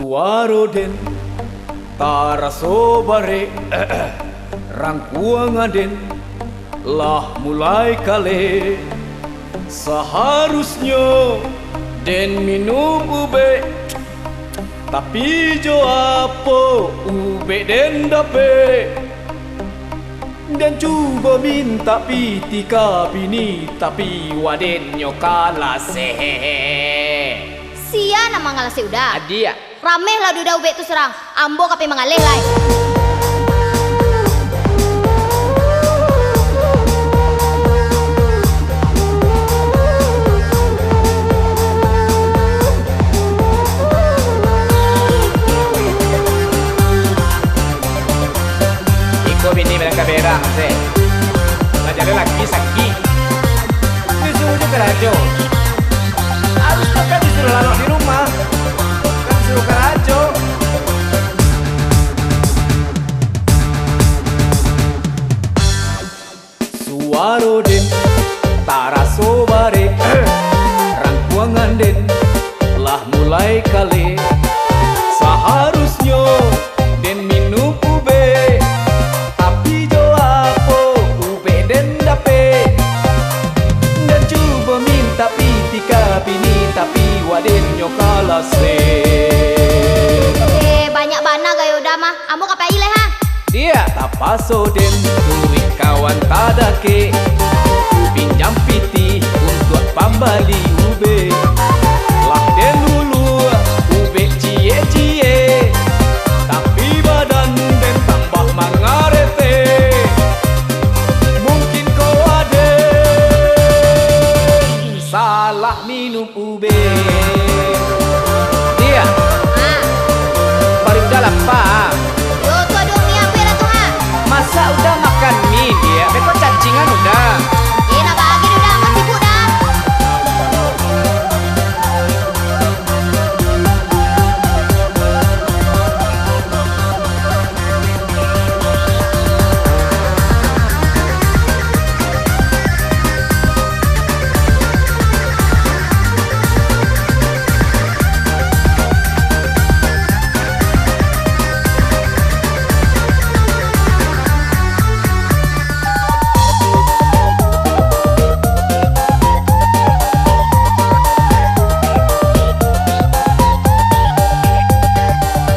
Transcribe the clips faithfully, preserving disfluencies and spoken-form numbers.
Suaro den taraso barek, rangkuangan den lah mulai kalek. Saharusnyo den minum ubek, tapi jo apo ubek den dapek? Den cubo mintak pitih ka bini, tapi wadennyo kalasek. Sia nan mangalasek uda? Adiak. Rameh lah uda ubek tu surang. Ambo ka pai mangaleh lai. Iko bini barangka berang, se. Lah jaleh laki sakik. Disuruah jo karajo. Harus makan disuruah lalok di rumah. Kan disuruah karajo. Suaro den taraso barek, rangkuangan den lah mulai kalek. Saharusnyo den minum ubek, tapi jo apo ubek den dapek? Den cubo mintak pitih ka bini, tapi wadennyo kalasek. Eh, banyak bana gayo uda mah. Ambo ka pai lai, ha. Diak. Tapaso den turuik kawan tadakek, pinjam pitih untuak pambali ubek. Lah den luluah ubek ciek-ciek, tapi badan den tambah mangaretek. Mungkin ko aden salah minum ubek. Diak. Ha. Paruik uda lapa. Yo, tu ado mi apo lah tu, ha? Masak uda makan mi, Diak. Beko cacingan uda. Eh, nak bagi uda, amat sibuk dah.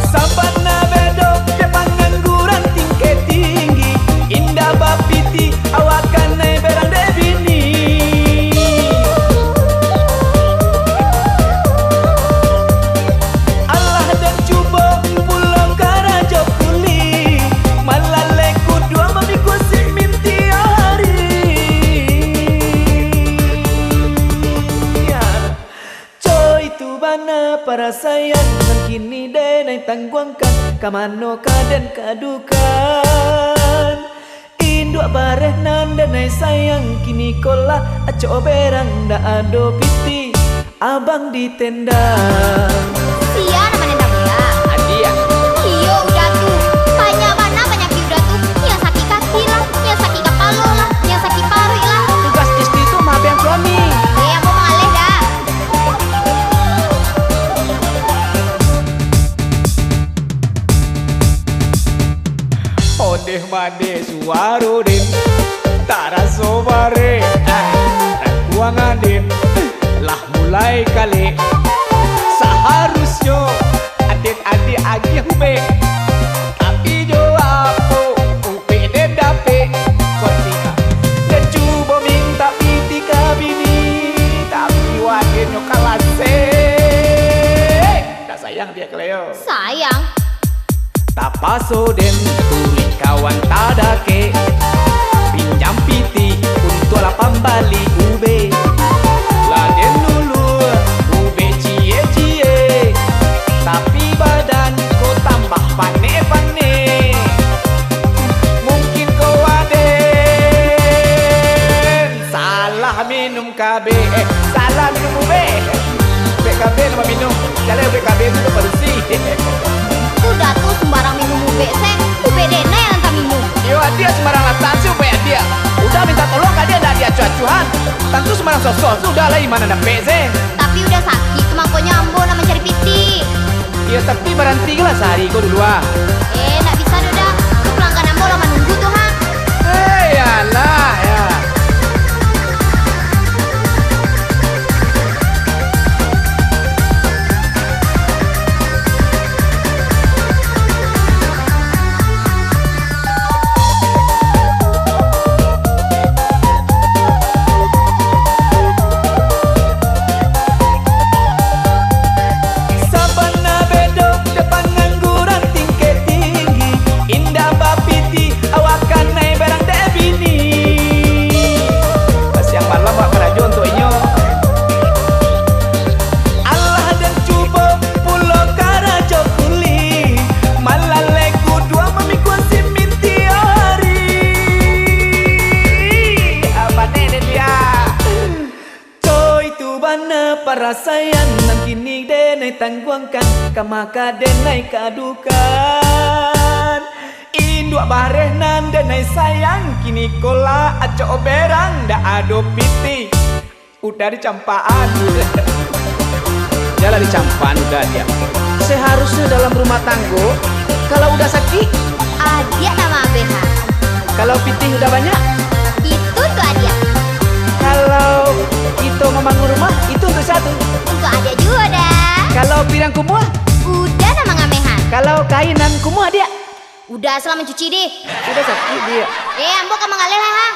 Sabana bedo dek pangangguran tingkek tinggi, indak bapitih awak kanai berang dek bini. Alah den cubo pulo karajo kuli, malaleh kuduang mamikua simin tiok hari. Yo. Co itu bana parasaian, nan kini den ai tangguangkan, ka mano ka den kadukan? Induak bareh nan den ai sayang, kini ko lah acok berang, ndak ado pitih abang ditendang. Sia nan manendang uda? Adiak. Iyo, uda tu. Banyak bana panyakik uda tu. Yang sakik kaki lah, yang sakik kapalo lah, yang sakik paruik lah. Tugas istri tu maabaian suami. Eh, ambo mangaleh dah. Ondeh mandeh suaro den, taraso barek, ah, rangkuangan den lah mulai kalek. Saharusnyo aden adiak agiah ubek, tapi jo apo ubek den dapek? Kuatika den cubo mintak pitih ka bini, tapi wadennyo kalasek. Ndak sayang diak ka lai yo? Sayang. Tapaso den turuik kawan tadakek, pinjam pitih untuak lah pambali ubek. Lah den luluah ubek ciek-ciek, tapi badan ko tambah panek-panek. Mungkin ko aden salah minum kabek, eh, salah minum ubek. Ubek kabek nan baminum. Jaleh ubek kabek tu padusi. Uda tu sumbarang minum ubek se, ubek den nan taminum. Iyo, adiak sumbarang latak se ubek adiak. Uda minta tolong ka adiak, ndak adiak acuah-acuahan. Tantu sumbarang sosoh se, uda lai ma nan dapek se. Tapi uda sakik tu, makonyo ambo nan mancari pitih. Iyo, tapi barantilah sahari ko dulu, ah. Eh, ndak bisa doh, Da. Tu pelanggan ambo lah manunggu tu, ha. Eh, iyolah, yo. Sabana bedo dek pangangguran tingkek tinggi, indak bapitih awak kanai berang dek bini. Siang malam awak karajo untuak inyo. Alah den cubo pulo karajo kuli, malalai kuduang mamikua simin tiok ari. Ah, panek den dia. Coi, tu bana parasaian nan kini denai tangguangkan, ka maka denai kadukan. Induak bareh nan denai sayang, kini ko lah acok berang, dak ado pitih. Udah dicampakan. Jalan dicampakan udah dia. Seharusnya dalam rumah tanggo, kalau udah sakik, adiak nan maabeh, ha. Kalau pitih udah banyak, itu untuk adiak. Kalau kito mambangun rumah, itu untuk sia tu? Untuk adiak juo, Da. Kalau piriang kumuah, udah nan mangameh, ha. Kalau kain nan kumuah, adiak, udah, asa lah mancuci dih. Udah sakik, diak. Eh, ambo ka manggaleh lah, ha.